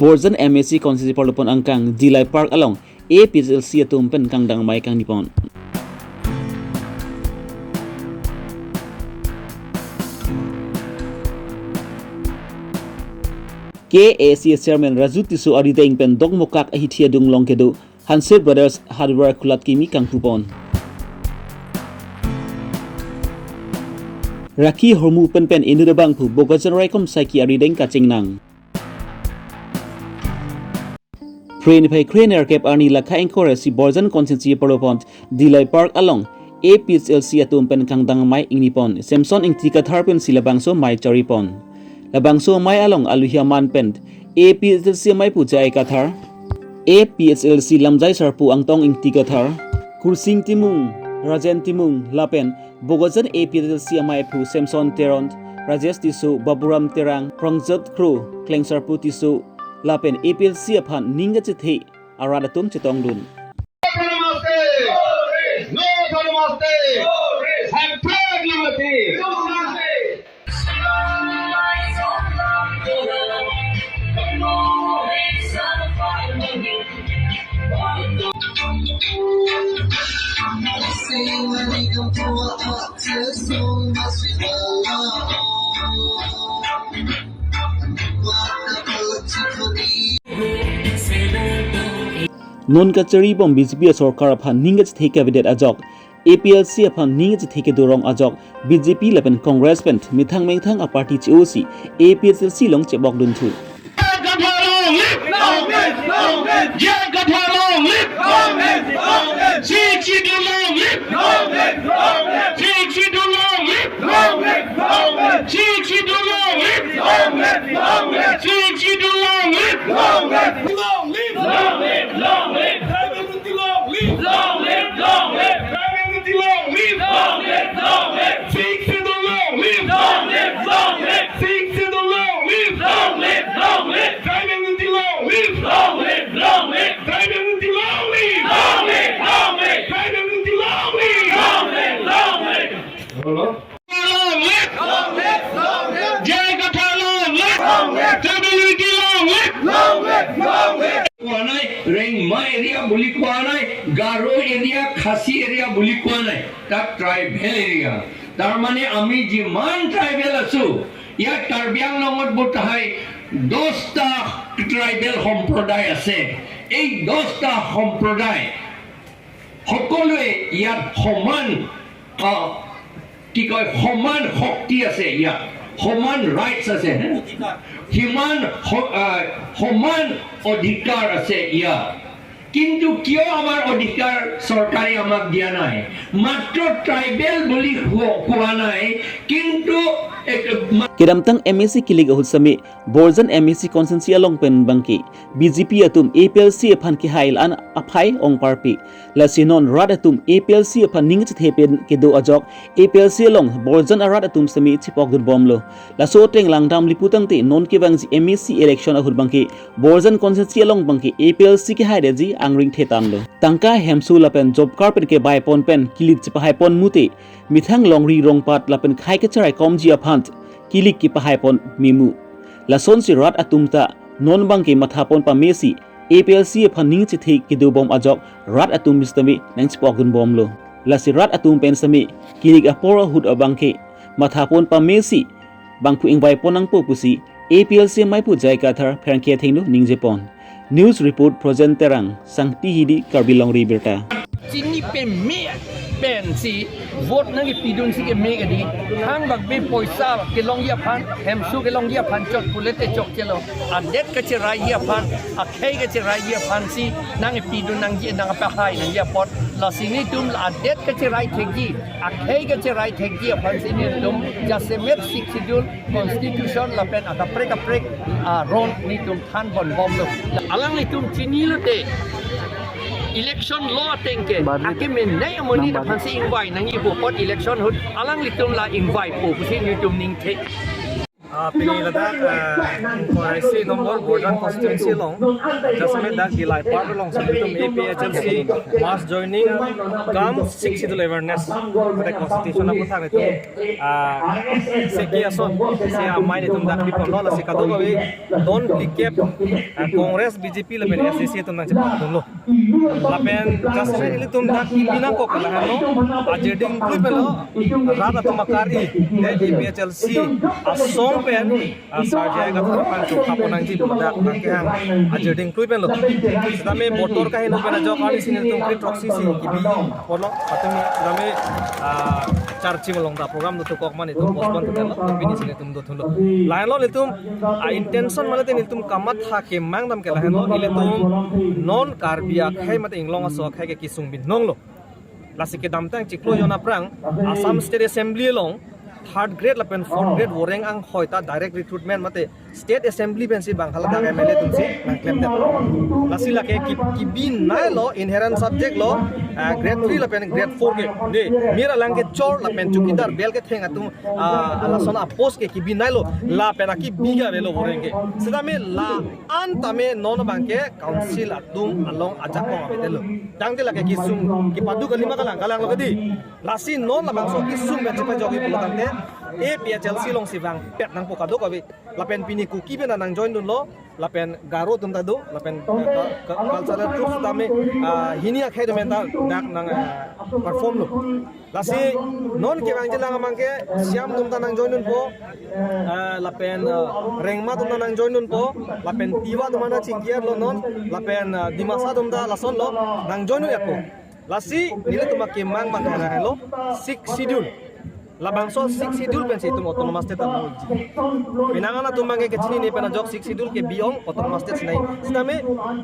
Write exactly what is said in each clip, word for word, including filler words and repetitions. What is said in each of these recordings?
Borjan M A C constituency parlopon angkang Dillai Park along A P H L C atum pen kangdang amei kangnipon. K A A C Chairman Raju Tisso arideng pen Dokmoka ahithi adung along kedo Hanse Brothers Hardware kulat kimi kangpupon. Rakhi hormu pen pen inut abangphu Bokajan Raikom Saiki arideng kachingnang. Phre niphai kre nerkep arni lakha ingkoi ra isi Borjan constituency parlopon Dillai Park along A P H L C atum pen kangdang amei ingnipon. Samson Ingti Kathar pensi labangso amei charipon. Labangso amei along aluhi aman pen A P H L C amei pu J I Kathar, A P H L C lamjai sarpo Angtong Ingti Kathar, Kursing Timung, Rajen Timung lapen Bokajan A P H L C amei aphu Samson Teron, Rajesh Tisso, Baburam Terang, Prangjot Kro, Klengsarpo Tisso lapen A P H L C aphan ning kachethe arat atum chetongdun. Namaste! No Namaste! Hashtag Namaste! Non kachari bom B J P asorkar aphan ning kachethe kavedet ajok, A P L C aphan ning kachethe kedo rong ajok, B J P lapen Congress pen methang methang aparty che-osi A P H L C along chebokdunthu. J I Kathar long live! Long live! Long live! J I Kathar long live! Long live! Long live! Sixth Schedule long live! Long live! Long live! Sixth Schedule long live! Long live! Long live! Sixth Schedule long live! Long live! Long live! Sixth Schedule long live! Long live! Long live! Long live! Long live! Tribal unity long live! Long live! Long live! Tribal unity long live! Long live! Long live! Sixth Schedule long live! Long live! Long live! Sixth Schedule long live! Long live! Long live! Tribal unity long live! Long live! Long live! Tribal unity long live! Long live! Long live! Tribal unity long live! Long live! Long live! Long live! Long live! Long live! J I Kathar long live! Long live! Tribal unity long live! Long live! Long live! কোৱা নাই, ৰেংমা এৰিয়া বুলি কোৱা নাই, গাৰো এৰিয়া, খাচী এৰিয়া বুলি কোৱা নাই, তাত tribal area. তাৰমানে আমি যিমান ট্ৰাইবেল আছো, ইয়াত কাৰ্বি আংলঙত বোধহয় দহটা ট্ৰাইবেল সম্প্ৰদায় আছে। এই দহটা সম্প্ৰদায় সকলোৱে ইয়াত সমান, আহ, কি কয়, সমান শক্তি আছে ইয়াত, সমান ৰাইটছ আছে, হে? সিমান স-, আহ, সমান অধিকাৰ আছে ইয়াত। কিন্তু কিয় আমাৰ অধিকাৰ চৰকাৰে আমাক দিয়া নাই? মাত্ৰ ট্ৰাইবেল বুলি কো-, কোৱা নাই, কিন্তু এক-, মা- Kedamtang M A C kilik ahut sitame Borjan M A C constituency along pen abangke B J P atum A P L C aphan kehai la-an aphai ongparpi. Lasi non rat atum A P L C aphan ning chethe pen kedo ajok A P L C along Borjan arat atum sitame chepokdunbomlo. Laso ateng langdamle putangte non kevangji M A C election ahut abangke Borjan constituency along abangke A P L C kehaidetji angring thetanlo. Tangka hemso lapen job card pen kebaipon pen kilik chepahaipon mute methang longri rongpat lapen khei kacheraikomji aphan kilik kepahaipon memu. Lasonsi rat atum ta non abangke mathapon pamesi A P L C aphan ning chethe kedobom ajok rat atum sitame nangchepokdunbomlo. Lasi rat atum pen sitame kilik apor ahut abangke mathapon pamesi bangphu ingvaipon nangpo pusi A P L C amei pu J I Kathar pherangke athengno ningjepon. News report, Projen Terang, Sangti Hidi, Karbi Longri Abirta. Chini peme pensi vote nangkepidunsi keme kedi. Thangbak be poisa kelongji aphan, hemso kelongji aphan chot pulete chokchelo. Adet kacheraiji aphan, akhei kacheraiji aphansi nangkepidun nangji, nangkepahai nangji apot. Lasi nelitum adet kacherai thekji, akhei kacherai thekji aphansi nelitum jasemet Sixth Schedule, Constitution lapen akaprek kaprek, ah, aron nelitum thanbomlo. Alanglitum chinilote election law ateng ke, barit akeme nai amonit nang barit aphansi ingvai nangji pu apot election ahut alanglitum la ingvaipo pusi nelitum ningthe. Ah, pini ladak, ah, four C number Borjan constituency along, just me dak Dillai Park along, so itum A P H L C mass joining cum Sixth Schedule awareness, pada constitution aputhak itum, ah, seke ason, si amei itum dak biponlo, lasi kadokave don phlikep, ah, Congress, B J P lapen S A C atum nangchepakdunlo. Lapen just me ilitum dak kebi nangkok ke lahenlo, ajirding ingkluipenlo, rat atum akar-i, eh, A P H L C asong pen, ah, Sar J I Kathar aphan chokha pon nangji pu ladak nangkehang ajirding ingkluipenlo. Sitame botor kaheno pen ajok arnisi nelitum kre throksi si kebi ponlo, patumi sitame, ah, charchim along ta program dothukok ma nelitum postpone thulo, pini si nelitum dothunlo. Lahenlo nelitum, ah, intention mane te nelitum kamatha kemang dam ke lahenlo, ilitum non Karbi akhei mate inglong aso akhei ke kesung binong lo. Lasi kedamtang chiklo jon aphrang Assam State Assembly along third grade lapen fourth grade voreng anghoi ta direct recruitment mate State Assembly pensi bang haladak M L A atumsi nangklemdet. Lasi lake ki, kebi nailo inherent subject lo, ah, grade three lapen grade four ke. De, mir alang kechor lapen chowkidar bel ketheng atum, ah, lason apost ke kebi nailo, lapen akebi ke avelo voreng ke. Sitame la-an tame non abang ke council atum along ajakong avedetlo. Tangte lake kesung kepadu kalima kalang, kalanglo kedi. Lasi non labangso kesung pen chepajokji pulo tangte A P H L C alongsi vangpet nangpo kadokave. Lapen pini Kuki pen nangjoin dunlo, lapen Garo atum ta do, lapen, eh, ka, ka, cultural troupe tame, ah, hini akhei atum ta dak nang, eh, perform lo. Lasi non kevangjilang amang ke Siam atum ta nangjoin dunpo, eh, lapen, eh, Rengma atum ta nangjoin dunpo, lapen Tiwa atum ta chingki-etlo non, lapen, eh, Dimasa atum ta lasonlo nangjoin dun-etpo. Lasi nelitum akemang abang ke lahenlo Sixth Schedule. Labangso Sixth Schedule pensi itum autonomous state ta nangji. Penang an atum abang ke kechinine pen ajok Sixth Schedule kebi-ong autonomous state si nai. Sitame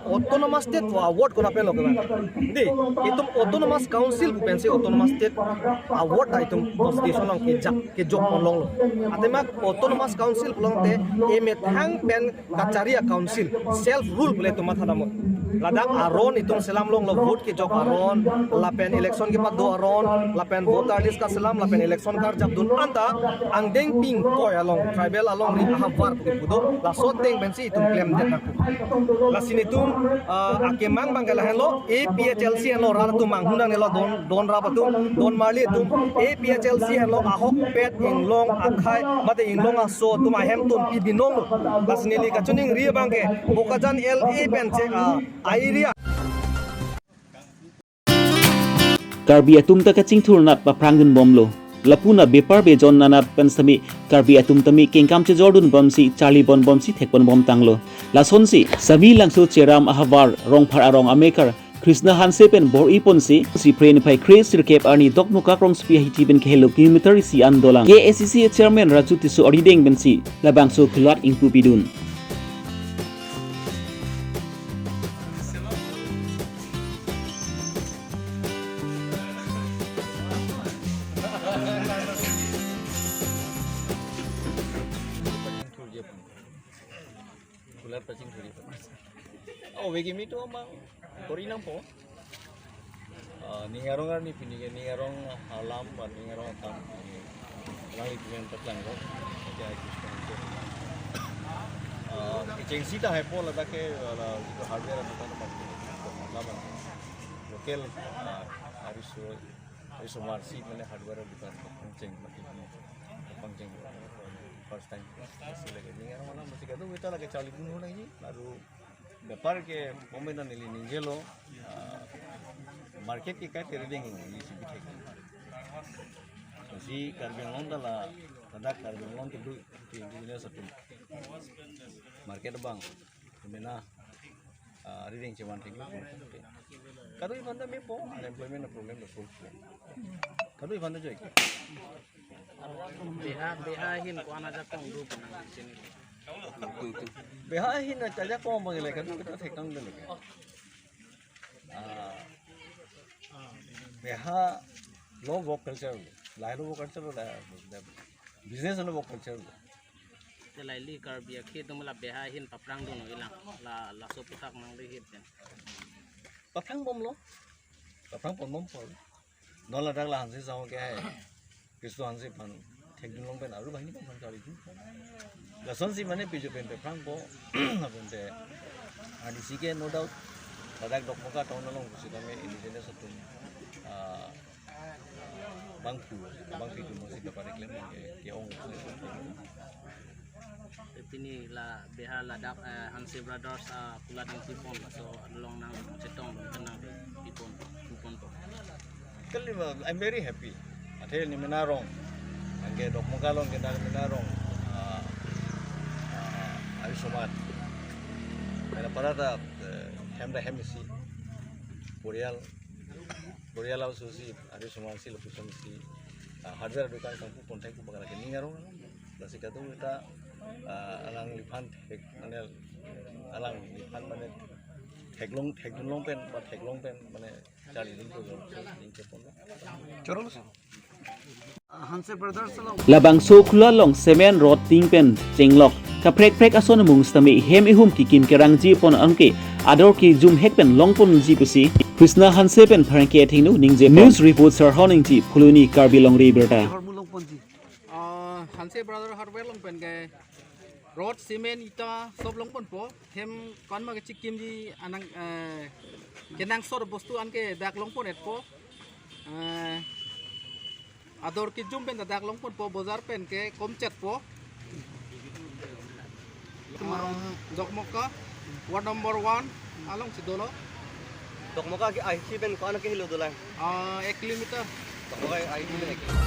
autonomous state pu award konat penlo kevang? De, itum autonomous council pu pensi autonomous state award ta itum constitution along kejak, kejok ponlonglo. Athema autonomous council pulote emethang pen kachari a-council, self rule pule itum matha damnon. Ladak aron itum selam longlo, vote kejok aron, lapen election kepado aron, lapen voter list kaselam, lapen election karjap dun anta angdeng pingkoi along, tribal alongri ahavar pu kepu do, laso ateng pensi itum klemdet nangpo. Lasi nelitum, ah, akemang abang ke lahenlo, A P H L C henlo rat atum manghu nangnelo, don, don rap atum, don marli atum, A P H L C henlo ahokpet inglong akhei mate inglong aso atum ahemtun pi binonglo. Lasi neli kachiningri abang ke Bokajan L A pen che, ah, area. Karbi atum ta kachingthur anat paphrang dunbomlo. Lapu na bepar bejon anat pen sitame Karbi atum tame kengkam chejor dunbomsi charli ponbomsi thek ponbom tanglo. Lasonsi Samelangso Cheram ahavar Rongphar arong amekar Krishna Hanse pen bor-i ponsi, si Phre niphai kre sirkep arni Dokmoka Krongsopi ahithi pen kehelo kilometer isi an dolang. K A C C chairman Raju Tisso arideng pensi labangso kelat ingpu pidun. Kulat pachingthurji. Oh, begini tu amang. Kori nangpo. Ah, ning arong arni pini ke, ning arong alam, ba ning arong akam. Rang itu yang petlang ko. Oke, aku sekarang tu. Ah, kechengsi ta haipo ladak ke, ah, itu hardware dukan apa? Apa? Local, ah, harus, harus marsi mana hardware dukan pangcheng, pangcheng. First time. Masih lagi. Ning arong alam masih kado, kita lagi charli pun lagi. Lalu bepar ke pemena neli ningjelo, ah, market ke kai teri ding lo, isi bithek. Si Karbi Anglong ta la, ladak Karbi Anglong kedo, kedo ini satu. Market abang, pemena, ah, riding cheman thek. Kado-kave aphanta mepo, unemployment problem lo solve. Kado-kave aphanta joi. Beha, beha ahin ko-an ajakong do pu nang sini. Beha ahin ajakong abang le kan kita thek tang dulu. Ah, beha lo work culture, lahai lo work culture, la, la business lo work culture. Te lahai li Karbi akhei atum la beha ahin paphrang dunlo ilang, la, laso aputhak nangri hit den. Paphrang bomlo, paphrang ponbompo. Non ladak la Hanse Sahong ke hai. Kristo Hanse aphan thekdun long pen aru banghini aphan charli dun. Lasonsi mane pijo pen pe phrangpo, apunte A D C ke no doubt, ladak Dokmoka town along pusitame indigenous atum, ah, bangphu, bangphi atum si kapareklem ke, ke-ong. Pini la Bihar ladak, eh, Hanse Brothers, ah, pulat ingti pon, so along nangchetong, kenang di pon, pu ponpo. Kali ma, I'm very happy. Athe ni menarong. Anke Dokmoka along ke na menarong. Ah, ah, Arya Samaj. Mena para ta, eh, hem da hem isi. Porial, Porial aoso si, Arya Samaj si, location si. Ah, hardware dukan kangpu ponthek pu bagara ke ning arong. Lasi kadung ta, ah, alangliphan thek, mane, alangliphan mane theklong, thekdunlong pen, ba theklong pen, mane, charli dun ko, ning ke pon. Chorong. Hanse Brothers along. Labangso khula along cement rod ting pen chenglok kaprek prek ason amung sitame hem ihum kikim kerangji pon anke ador kejum hek pen longponji pusi Krishna Hanse pen pherangke athengno ningje pon. News report Sarhon Ingti, Phuloni, Karbi Longri Abirta. Hormu longponji. Ah, Hanse Brother Hardware along pen ke rod, cement, ita sob longponpo. Hem konma kechikimji anang, eh, kenangsot bostu anke dak longpon-etpo. Eh, ador kejum pen dak longponpo, bojar pen ke komchetpo. Marong Dokmoka, ward number one, alongsi dolo. Dokmoka ke I C pen ko-an ke helo dolang? Ah, ek kilometer. Dokmoka I C pen ek kilometer.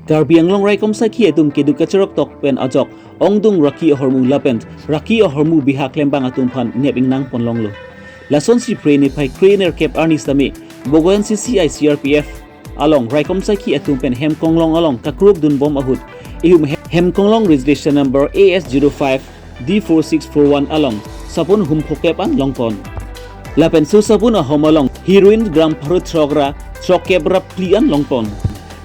Karbi Anglong raikom sakhi atum keduk kacharok tok pen ajok ongdung raki ahormu lapen raki ahormu bihak klembang atum aphan nep ingnang ponlonglo. Lasonsi Phre niphai kre-nerkep arni sitame Bogoyan C C I C R P F along raikom sakhi atum pen hem konglong along kakruk dunbom ahut ihum hem, hem konglong registration number A S zero five D four six four one along sabun hum phokep an longpon. Lapen so sabun ahom along heroin gram pharo throk ra throkkep ra phli an longpon.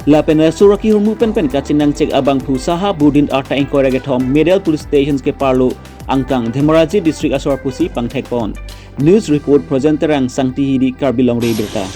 Lapen laso raki hormu pen pen kachinang chek abangphu Saha Budin arta ingkoi ra kethom Medal Police Station ke parlo angkang Dhemaraji District asor pusi pangthekpon. News report Projen Terang, Sangti Hidi, Karbi Longri Abirta.